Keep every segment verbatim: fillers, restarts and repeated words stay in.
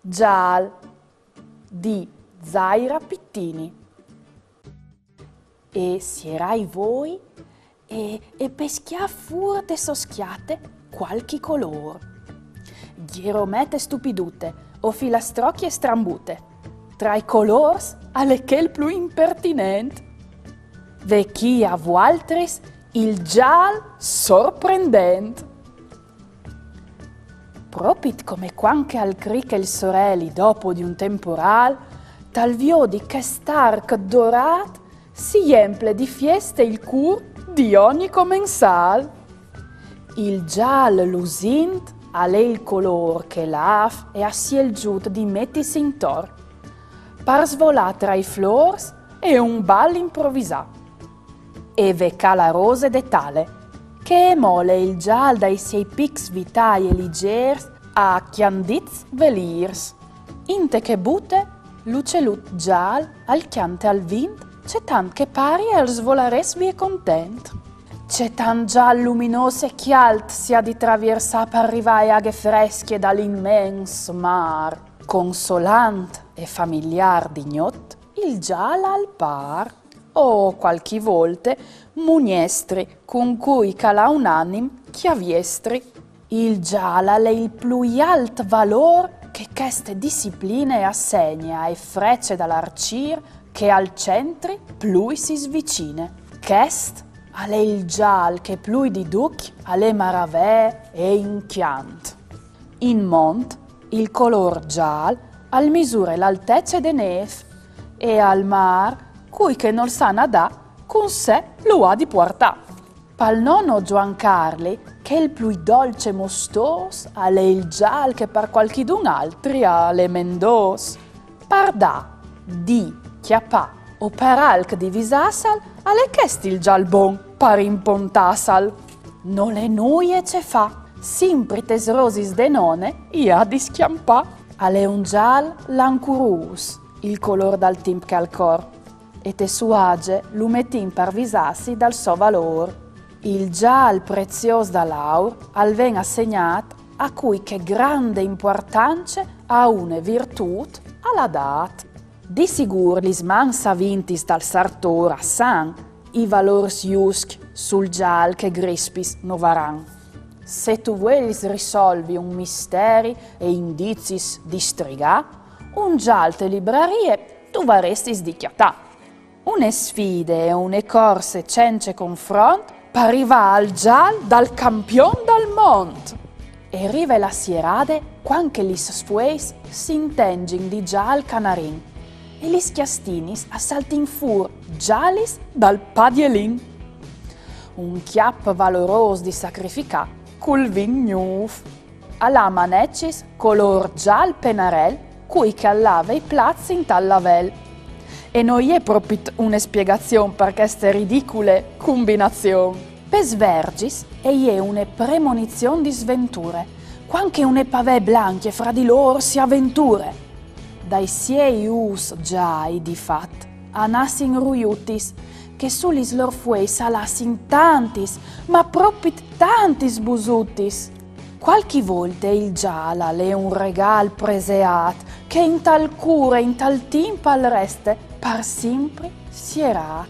Gial di Zaira Pittini. E sierâ i voi e, e pescjâ fûr de sô scjate cualchi colôr. Gjeromete stupidute o filastrocje strambute, tra i colôrs al è chel plui impertinent. Ve chi a vualtris il zâl sorprendent. Propit come cuant che al criche il soreli dopo di un temporâl, tal viodi chest arc dorât si jemple di fieste il cûr di ogni comensâl. Il zâl lusint al è il colôr che la âf e à sielzût di metisi intor, par svolâ tra i flôrs e un bal improvisâ. E ve ca la rose de tale, che e mole il zâl dai siei pics vitâi e lizêrs a cjandits velîrs. Inte che bute, l'ucelut zâl al cjante al vint, cetant che pari al svolarès vie content. Cetant zâl luminôs e cjalt si à di traviersâ par rivâ ae aghe frescje dal imens mâr. Consolant e familiâr di gnot, il zâl al pâr, o cualchi volte mugnestri, cun cui che al à un anim cjaviestri. Il zâl al è il plui alt valôr che cheste discipline e assegne ae frece dal arcîr che al centri plui si svicine. Chest al è il zâl che plui di ducj al è maravee e incjant. In mont, il colôr zâl al misure la altece de nêf, e al mâr, cui che nol sa nadâ, cun se lu à di puartâ. Pal nono Zuan Carli, chel plui dolç e mostôs al è il zâl che par cualchidun altri al è mendôs. Par dâ, dî, cjapâ o par alc divisâsal, al è chest il zâl bon par impontâsal. Nol è nuie ce fâ, simpri tes rosis de none i à di scjampâ. Al è un zâl lancurôs, il colôr dal timp che al cor, e te suaze lu metìn par visâsi dal so valôr. Il zâl preziôs dal aur al ven assegnât a cui che grande impuartance a une virtût al à dât. Di sigûr lis mans savintis dal sartôr a san i valôrs juscj sul zâl che grispis no varan. Se tu vuelis risolvi un misteri e indizis distrigâ, un zâl te librarie tu varessis di cjatâ. Une sfide e une corse cence confront par rivâ al zâl dal campion dal mont. E rive la sierade cuant che lis fueis si intengin di zâl canarin e lis cjastinis a saltin fûr zalis dal padielin. Un cjap valorôs di sacrificâ cul vin gnûf. Al à manecis colôr zâl penarel, cui che al lave i plats intal lavel. E no je propit une spiegazion par cheste ridicule cumbinazion. Pes verzis e je une premonizion di sventure, cuant che une pavee blancje fra di lôr si aventure. Dai siei ûfs zâi, di fat, a nassin ruiutis, che su lis lôr fueis a lassin tantis, ma propit tantis busutis. Cualchi volte il zâl al è un regâl preseât, che intal cûr e intal timp al reste par simpri sierât.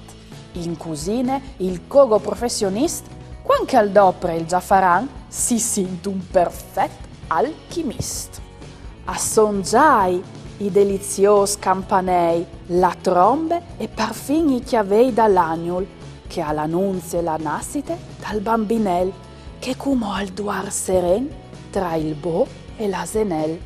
In cusine il cogo professionist, cuant che al dopre il zafaran, si sint un perfet alchimist. A son zâi i deliziôs campanei, la trombe e parfin i cjavei dal agnul, che al anunzie la nassite dal bambinel, che cumò al duar seren tra il bo e l'asenel.